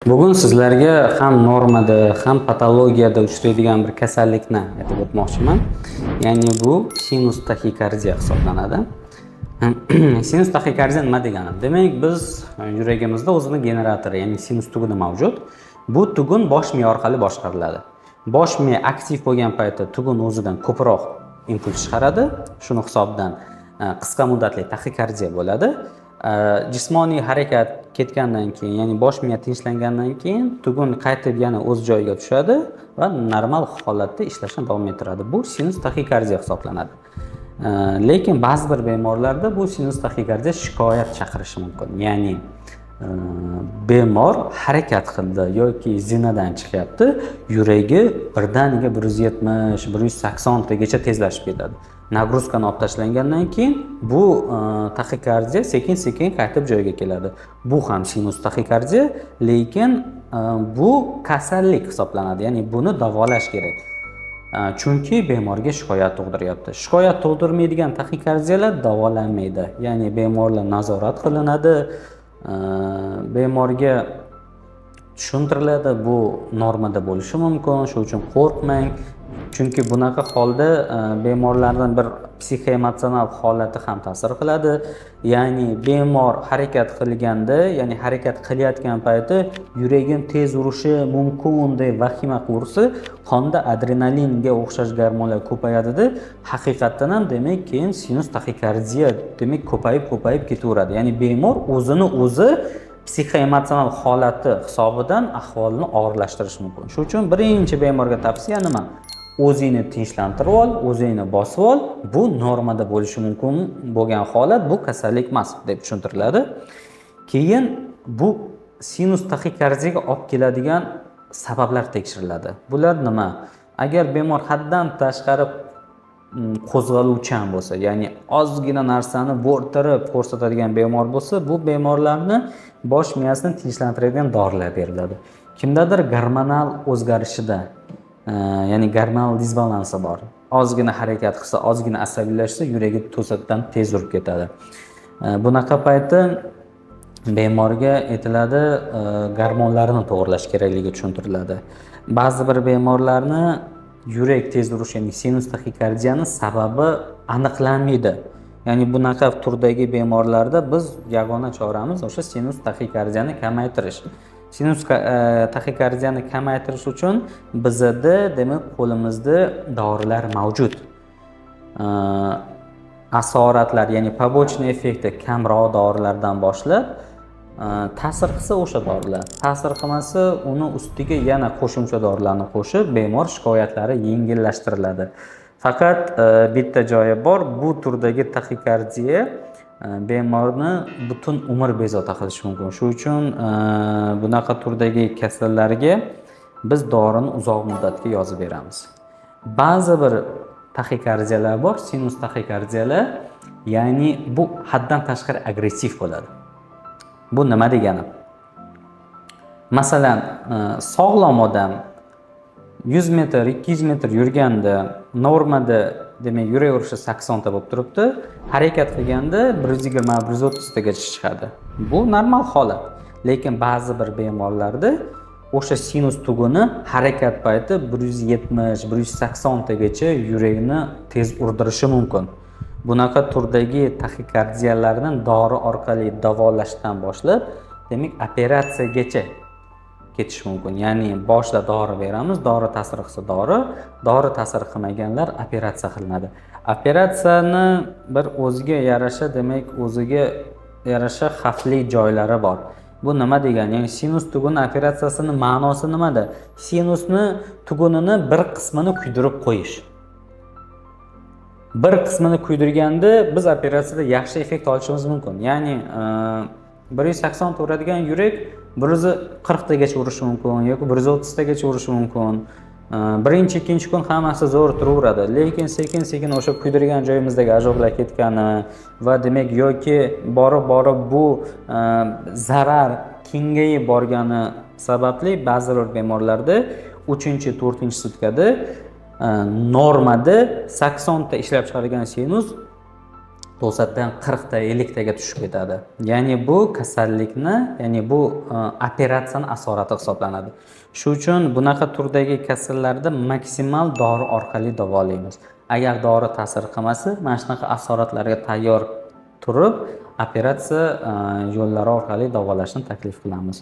Bugun sizlarga ham normada, ham patologiyada uchraydigan bir kasallikni aytib o'tmoqchiman. Ya'ni bu sinus taxikardiya hisoblanadi. Sinus taxikardiya nima degani? Demak, biz yuragimizda o'zini generatori, ya'ni sinus tuguni mavjud. Bu tugun bosh miya orqali boshqariladi. Bosh miya aktiv bo'lgan paytda tugun o'zidan ko'proq impuls chiqaradi. Shuni hisobidan qisqa muddatli taxikardiya bo'ladi. Jismoniy harakat ketgandan keyin, ya'ni bosh miya tinchlangandan keyin tugun qaytib yana o'z joyiga tushadi va normal holatda ishlashni davom ettiradi. Bu sinus taxikardiya hisoblanadi. Lekin ba'zi bir bemorlarda bu sinus taxikardiya shikoyat chaqirishi mumkin. Ya'ni bemor harakat qildi yoki zinadan chiqyapti, yuragi birdaniga 170, 180 tagacha tezlashib ketadi. Нагрузка ni olib tashlangandan keyin bu taxikardiya sekin-sekin qaytib joyiga keladi. Bu ham sinus taxikardiya, lekin bu kasallik hisoblanadi. Ya'ni buni davolash kerak. Chunki bemorga shikoyat tug'diryapti. Shikoyat tug'dirmaydigan taxikardiyalar davolanmaydi. Ya'ni bemorlar nazorat qilinadi, bemorga tushuntiriladi, bu normada bo'lishi mumkin, shuning uchun qo'rqmang. Chunki bunaqa holda bemorlarning bir psixoemotsional holati ham ta'sir qiladi. Ya'ni bemor harakat qilganda, ya'ni harakat qilayotgan payti yuragim tez urishi mumkin deb vahima qilsa, qonda adrenalinga o'xshash gormonlar ko'payadida, haqiqatdan ham, demak, keyin sinus taxikardiya, demak, ko'payib ko'payib ketaveradi. Ya'ni bemor o'zini o'zi psixoemotsional holati hisobidan ahvolini og'irlashtirishi mumkin. Shuning uchun birinchi bemorga tavsiya nima? O'zingni tinchlantirib ol, o'zingni bosib ol, bu normada bo'lishi mumkin bo'lgan holat, bu kasallik emas deb tushuntiriladi. Keyin bu sinus taxikardiyaga olib keladigan sabablar tekshiriladi. Bular nima? Agar bemor haddan tashqari qo'zg'aluvchan bo'lsa, ya'ni ozgina narsani bo'rttirib ko'rsatadigan bemor bo'lsa, bu bemorlarni bosh miyasini tinchlantiradigan dorilar beriladi. Kimdadir gormonal o'zgarishida, ya'ni gormonal disbalansi bor. Ozgina harakat qilsa, ozgina asabiylashsa, yuragi to'satdan tez urib ketadi. Bunaqa payti bemorga aytiladi, gormonlarini to'g'irlash kerakligi tushuntiriladi. Ba'zi bir bemorlarni yurak tez urishi, ya'ni sinus taxikardiyani sababi aniqlanmaydi. Ya'ni bunaqa turdagi bemorlarda biz yagona choramiz o'sha sinus taxikardiyani kamaytirish. Sinus taxikardiyani kamaytirish uchun bizada, demak, qo'limizda dorilar mavjud. Asoratlar, ya'ni побочный effekti kamroq dorilardan boshlab, ta'sir qilsa o'sha dorilar, ta'sir qilmasa uni ustiga yana qo'shimcha dorilarni qo'shib, bemor shikoyatlari yengillashtiriladi. Faqat bitta joyi bor, bu turdagi taxikardiya bemorni butun umr bezovta qilishi mumkin. Shuning uchun bunaqa turdagi kasallarga biz dorini uzoq muddatga yozib beramiz. Ba'zi bir taxikardiyalar bor, sinus taxikardiyalar, ya'ni bu haddan tashqari agressiv bo'ladi. Bu nima degani? Masalan, sog'lom odam 100 metr, 200 metr yurganda normada, demak, yurak urishi 80 ta bo'lib turibdi, harakat qilganda 120, 130 tagacha chiqadi. Bu normal holat. Lekin ba'zi bir bemorlarda o'sha sinus tuguni harakat payti 170, 180 tagacha yurakni tez urdirishi mumkin. Bunaqa turdagi taxikardiyalarni dori orqali davolashdan boshlab, demak, operatsiyagacha ketishi mumkin. Ya'ni boshida dori beramiz, dori ta'sir qilsa dori, dori ta'sir qilmaganlar operatsiya qilinadi. Operatsiyani bir o'ziga yarasha, demak, o'ziga yarasha xavfli joylari bor. Bu nima degani? Ya'ni sinus tuguni operatsiyasini ma'nosi nimada? Sinusni tugunini bir qismini kuydirib qo'yish. Bir qismini kuydirganda biz operatsiyada yaxshi effekt olishimiz mumkin. Ya'ni 180 ta uradigan yurak 140 tagacha urishi mumkin yoki 130 tagacha urishi mumkin. Birinchi, ikkinchi kun hammasi zo'r turaveradi, lekin sekin sekin o'sha kuydirgan joyimizdagi ожог lar ketgani va, demak, yoki borib borib bu zarar kengayib borgani sababli ba'zi bir bemorlarda uchinchi, to'rtinchi sutkada normada 80 ta ishlab chiqargan sinus To'satdan 40 ta, 50 taga tushib ketadi. Ya'ni bu kasallikni, ya'ni bu operatsiyani asorati hisoblanadi. Shu uchun bunaqa turdagi kasallarda maksimal dori orqali davolaymiz. Agar dori ta'sir qilmasa, mana shunaqa asoratlarga tayyor turib, operatsiya yo'llari orqali davolashni taklif qilamiz.